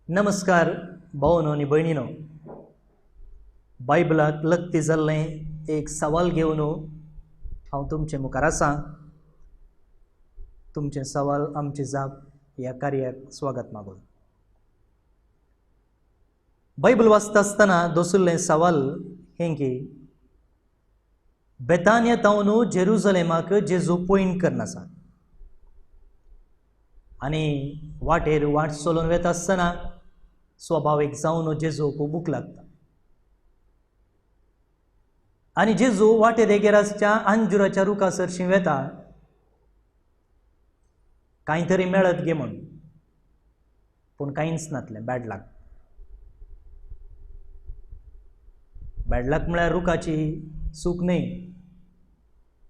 नमस्कार भावनो आनी भयणीनो, बायबलाक लक्ती जाल्लें एक सवाल घेवन हांव तुमचे मुखार आसा. तुमचें सवाल आमची जाप ह्या कार्याक स्वागत मागून. बायबल वाचता आसतना दसुल्लें सवाल हें की बेतानिया तावन जेरुजलेमाक जेजू पयण करनासा आनी वाटेर वाट चलोवन वेता आसतना स्वभावीक जावन जेजूक भूक लागता आनी जेजू वाटे देगेर आसच्या अंजुराच्या रुखा सरशीं वेता, कांय तरी मेळत गे म्हूण, पूण कांयच नातलें. Bad luck. बॅड लक म्हळ्यार रुखाची चूक न्हय,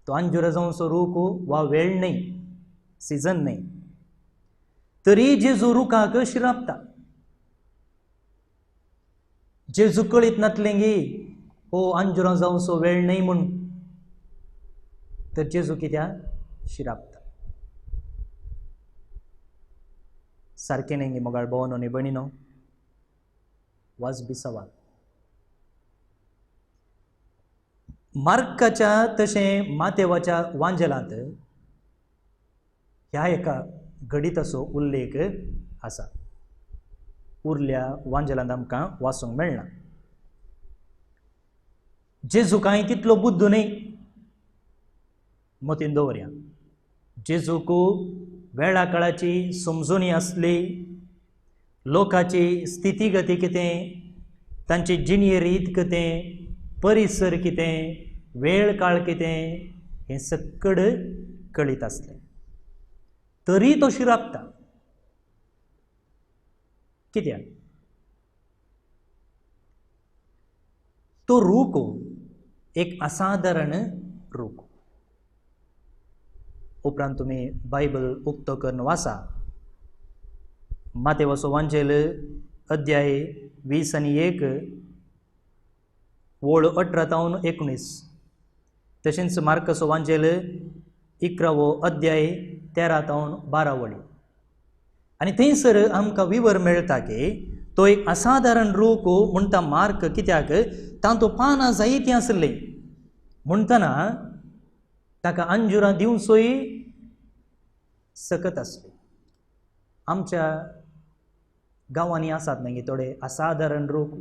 तो अंजुरा जावचो रूख वा वेळ न्हय, सिजन न्हय, तरी जेजू रुखाक शिरापता. जेजू कळीत नातलें गी हो अंजुरां जावचो वेळ न्हय म्हूण, तर जेजू कित्याक शिरापता. सारकें न्हय गी मोगाळ भोवन आनी भयणीनो? वाजबी सवाल. मार्काच्या तशें मातेवाच्या वांजेलांत ह्या एका घडिताचो उल्लेख आसा. उरल्या वांजेलांत आमकां वाचूंक मेळना. जेजू कांय तितलो बुद्द न्हय, मतीन दवरया. जेजूक वेळा काळाची समजणी आसली, लोकाची स्थितीगती कितें, तांची जिणये रीत कितें, परिसर कितें, वेळ काळ कितें, हें सक्कड कळीत आसलें, तरी तो शिरापता. कित्याक? तो रूख एक असाधारण रूख. उपरांत तुमी बायबल उक्तो करून वाचा. मातेवाचो वांजेल अध्याय 21 ओळ 18 तावन 19, तशेंच मार्काचो वांजेल 11वो अध्याय 13 तावन 12 वळी. आनी थंयसर आमकां विवर मेळटा की तो एक असाधारण रूख म्हणटा मार्क. कित्याक? तांतूं पानां जायतीं आसलीं म्हणटना ताका अंजुरां दिवचोय सकत आसली. आमच्या गांवांनी आसात मागीर थोडे असाधारण रूख,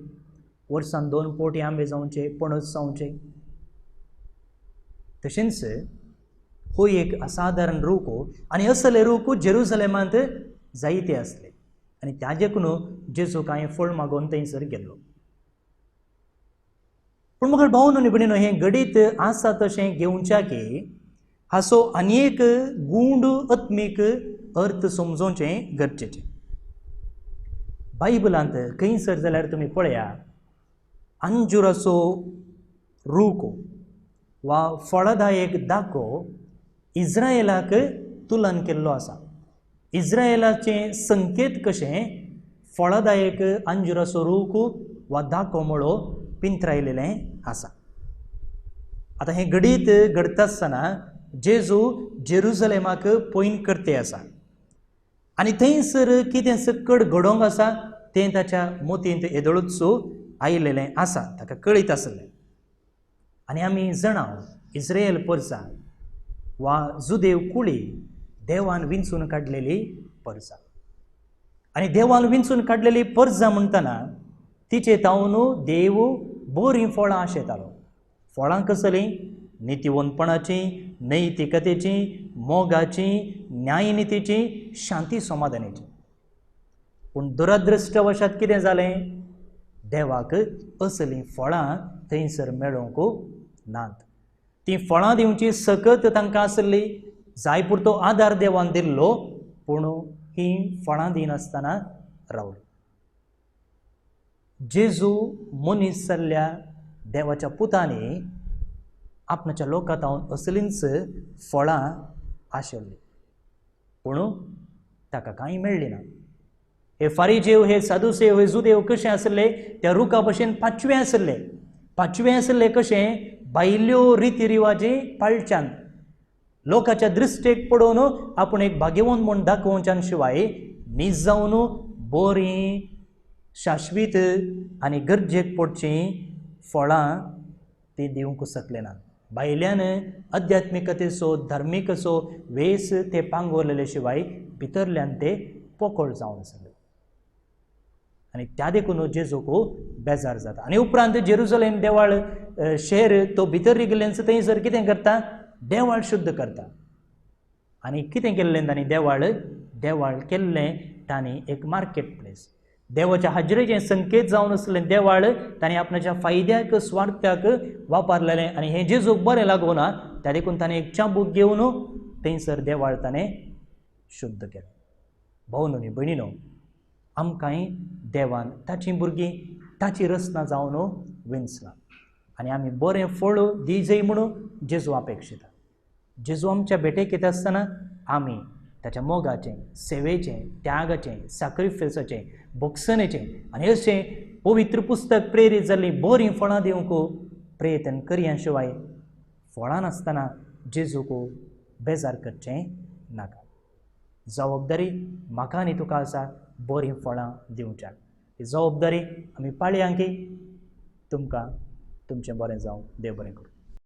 वर्सान 2 पोटी आंबे जावचे, पणस जावचे. तशेंच हो एक असाधारण रूख आनी असले रूख जेरुजलेमांत जायते आसले आनी ताजेकून जेजू कांय फळ मागोवन थंयसर गेल्लो. पूण म्हाका भावन आनी भयणीनो, हें घडीत आसा तशें घेवच्या की हाचो आनी एक गूंड आत्मीक अर्थ समजोवचें गरजेचें. बायबलांत खंयसर जाल्यार तुमी पळया, अंजुराचो रूख वा फळदायक दाखो इस्रायलाक तुलन केल्लो आसा. इस्रायलाचें संकेत कशें फळदायक अंजुराचो रूख वा दाखो म्हळो पिंत्रायलेलें आसा. आतां हें घडीत घडता आसतना जेजू जेरुजलेमाक पयण करते आसा आनी थंयसर कितें सक्कड घडोवंक आसा तें ताच्या मोतींत येदोळूच आयिल्लें आसा, ताका कळीत आसलें. आनी आमी जाणां इस्रायल परसा वा जुदेव कुळी देवान विंचून काडलेली परसा, आनी देवान विंचून काडलेली परजा म्हणटना तिचे तावन देव बरीं फळां आशेतालो. फळां कसलीं? नितीवंतपणाची, नैतिकतेची, मोगाची, न्यायनितीची, शांती समाधानाची. पूण दुरदृश्टवशात कितें जालें? देवाक असलीं फळां थंयसर मेळोवंक नात. तीं फळां दिवची सकत तांकां आसली, जाय पुरतो आदार देवान दिल्लो, पूण हीं फळां दिनासतना रावली. जेजू मनीस जाल्ल्या देवाच्या पुतांनी आपणाच्या लोकां तावन असलींच फळां आशिल्लीं, पूण ताका कांय मेळ्ळीं ना. हे फारीजेव, हे सादुसेव, हे जुदेव कशें आसले? त्या रुखा भशेन पाचवे आसले. पाचवे आसले कशें? भायल्यो रिती रिवाजी पाळच्यान, लोकांच्या दृश्टेक पडोवन आपूण एक भाग्यवंत म्हूण दाखोवच्यान शिवाय नीज जावन बरीं शाश्वीत आनी गरजेक पडचीं फळां ती दिवंक शकले ना. भायल्यान अध्यात्मिकतेचो धार्मिकचो वेस ते पांगवरलेले शिवाय भितरल्यान ते पोकळ जावन आसले आनी त्या देखून जेजूक बेजार जाता. आनी उपरांत जेरुजलेम देवाळ शहर तो भितर रिगिल्ल्यान थंयसर कितें करता, देवाळ शुद्ध करता. आनी कितें केल्लें तांणी, देवाळ देवाळ केल्लें तांणी एक मार्केट प्लेस, देवाच्या हाजरेचें संकेत जावन आसलें देवाळ तांणी आपणाच्या फायद्याक स्वार्थाक वापरलेलें. आनी हें जेजूक बरें लागूना त्या देखून ताणें एक चाबूक घेवन थंयसर देवाळ ताणें शुद्ध केलें. भावनो न्ही भयणीनो, आमकांय देवान ताचीं भुरगीं ताची रचना जावन विंचला आनी आमी बरें फळ दिजय म्हणून जेजू अपेक्षिता. जेजू आमच्या भेटेक येता आसतना आमी ताच्या मोगाचें, सेवेचें, त्यागाचें, साक्रिफायसाचें, भोगसणेचें आनी अशें पवित्र पुस्तक प्रेरीत जाल्लीं बरीं फळां दिवंक प्रयत्न करया शिवाय फळां नासतना जेजूक बेजार करचें नाका. जबाबदारी म्हाका आनी तुका आसा बरीं फळां दिवच्याक. ही जबाबदारी आमी पाळयांकी. तुमकां तुमचें बरें जावं, देव बरें करूं.